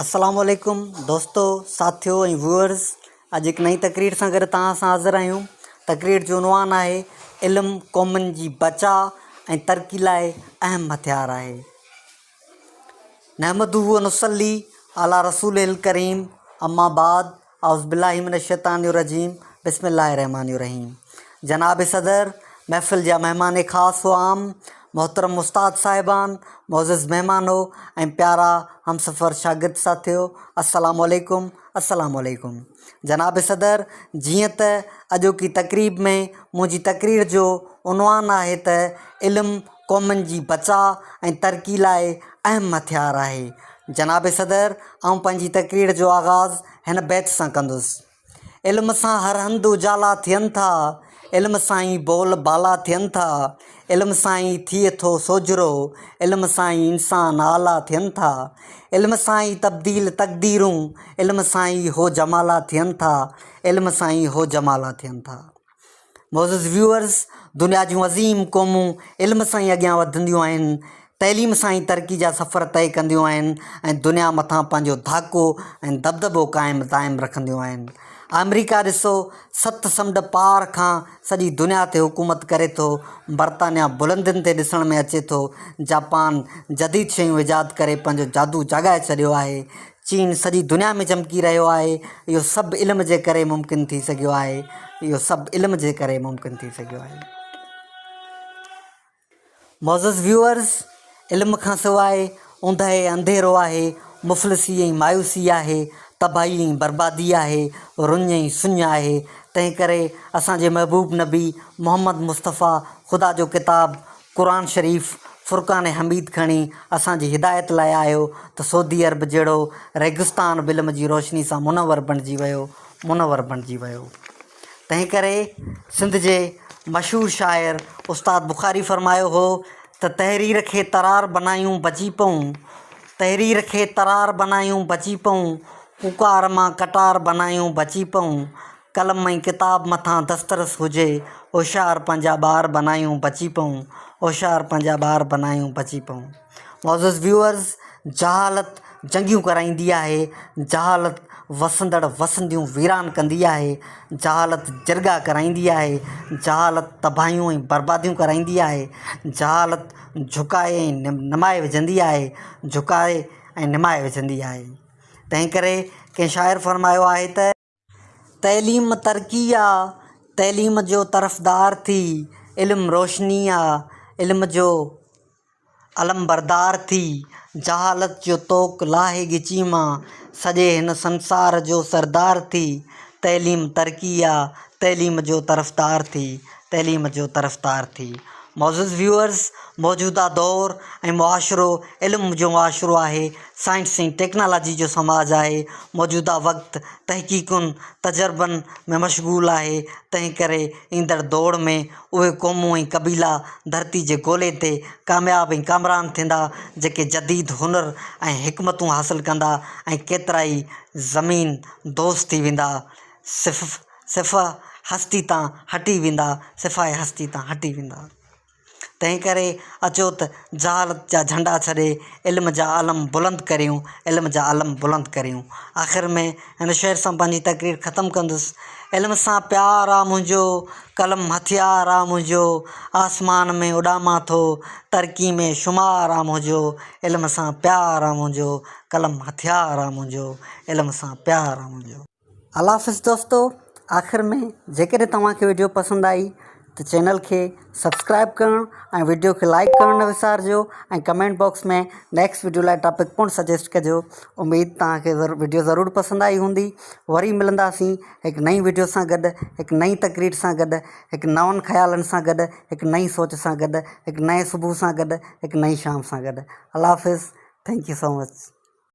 السلام عليڪم دوستو ساٿيو ۽ ويوئرز اڄ هڪ نئين تقرير سان گڏ توهان سان حاضر آهيون تقرير جو عنوان آهي علم قومن جي بچاء ۽ ترقي لاء اهم هٿيار آهي نحمده ونصلي علي رسوله الڪريم اما بعد اعوذ بالله من الشيطان الرجيم بسم الله الرحمن الرحيم جناب صدر محفل جا مهمان خاص و عام محترم استاد صاحبان معزز مهمانو ۽ پيارا همسفر شاگرد ساٿيو السلام عليڪم السلام عليڪم جناب صدر جيئن ته اڄوڪي تقريب ۾ منهنجي تقرير جو عنوان آهي ته علم قومن جي بچاء ۽ ترقي لاء اهم هٿيار آهي. جناب صدر، آئون پنهنجي تقرير جو آغاز هن بيت سان ڪندس. علم سان هر هنڌ اجالا ٿين ٿا، علم سان ئي بول بالا ٿين ٿا، علم سان ئي ٿئي ٿو سوجهرو، علم سان ئي انسان اعليٰ ٿين ٿا، علم سان ئي تبديل تقديرون، علم سان ئي هو جمالا ٿين ٿا، علم سان ئي هو جمالا ٿين ٿا. معزز ويوئرز! دنيا جون عظيم قومون علم سان ئي اڳيان وڌنديون آهن، تعليم سان ئي ترقي جا سفر طئي ڪنديون آهن ۽ دنيا مٿان پنهنجو ڌاڪو ۽ دٻدٻو قائم دائم رکنديون آهن. آمريڪا ڏسو ست سمنڊ پار کان سڄي دنيا تي حڪومت ڪري ٿو، برطانيا بلندين تي ڏسڻ ۾ اچي ٿو، جاپان جديد شيون ايجاد ڪري پنهنجو جادو جاڳائي ڇڏيو آهي، چين سڄي دنيا ۾ چمڪي رهيو آهي، اهو سڀ علم جي ڪري ممڪن ٿي سگهيو آهي، اهو سڀ علم جي ڪري ممڪن ٿي سگهيو آهي. معزز ويوئرز! علم کان سواء اوندهه ۽ انڌيرو آهي، مفلسي ۽ مايوسي آهي، تباهي ۽ بربادي آهي، رڃ ۽ سڃ آهي، تنهن ڪري اسان جي محبوب نبي محمد مصطفيٰ خدا جو ڪتاب قرآن شريف فرقان حميد کڻي اسان جي هدايت لاء آيو ته سعودي عرب جهڙو ريگستان به علم جي روشني سان منور بڻجي ويو منور بڻجي ويو. تنهن ڪري سنڌ جي مشهور شاعر استاد بخاري فرمايو هو ته تحرير کي ترار بنايون بچي پئون تحرير کي ترار بنايون بچي پئون پڪار مان ڪٽار بنايون بچي پئون قلم ۽ ڪتاب مٿان دسترس هجي، هوشيار پنهنجا ٻار بنايون بچي پئون، هوشيار پنهنجا ٻار بنايون بچي پئون. معزز ويوئرز! جهالت جنگيون ڪرائيندي آهي، جهالت وسندڙ وسنديون ويران ڪندي آهي، جهالت جرڳا ڪرائيندي آهي، جهالت تباهيون ۽ برباديون ڪرائيندي آهي، جهالت جهڪائي ۽ نمائي وجهندي آهي، جهڪائي ۽ نمائي وجهندي آهي. تنهنڪري ڪنهن شاعر فرمايو آهي ته. تعليم ترقي آ، تعليم جو طرفدار ٿي، علم روشني آ، علم جو علمبردار ٿي، جهالت جو طوق لاهي ڳچي مان، سڄي هن سنسار جو سردار ٿي، تعليم ترقي آ، تعليم جو طرفدار ٿي، تعليم جو طرفدار ٿي. معزز ويوئرز! موجوده دور ۽ معاشرو علم جو معاشرو آهي، سائنس ۽ ٽيڪنالاجي جو سماج آهي، موجوده وقت تحقيقن، تجربن ۾ مشغول آهي، تنهن ڪري ايندڙ دور ۾ اهي قومون ۽ قبيلا ڌرتي جي گولي تي ڪامياب ۽ ڪامران ٿيندا، جيڪي جديد هنر ۽ حڪمتون حاصل ڪندا ۽ ڪيترائي زمين دوز ٿي ويندا. صف صفه هستي تان هٽي ويندا، صفائي هستي تان هٽي ويندا. تنهن ڪري اچو ته جهالت جا جهنڊا ڇڏي علم جا علم بلند ڪريون، علم جا علم بلند ڪريون. آخر ۾ هن شعر سان پنهنجي تقرير ختم ڪندس. علم سان پيار آ منهنجو، قلم هٿيار آ منهنجو، آسمان ۾ اڏامان ٿو، ترقي ۾ شمار آ منهنجو، علم سان پيار آ منهنجو، قلم هٿيار آ منهنجو، علم سان پيار آ منهنجو. الله حافظ دوستو آخر ۾ جيڪڏهن توهان کي وڊيو پسند آئي ته چينل کي سبسڪرائب ڪرڻ ۽ وڊيو کي لائڪ ڪرڻ نه وسارجو ۽ ڪمينٽ باڪس ۾ نيڪسٽ وڊيو لاء ٽاپڪ پڻ سجيسٽ ڪجو اميد توهان کي وڊيو ضرور پسند آئي هوندي وري ملنداسين هڪ نئين وڊيو سان گڏ هڪ نئين تقرير سان گڏ هڪ نون خيالن سان گڏ هڪ نئين سوچ سان گڏ هڪ نئين صبح سان گڏ هڪ نئين شام سان گڏ الله حافظ thank you so much.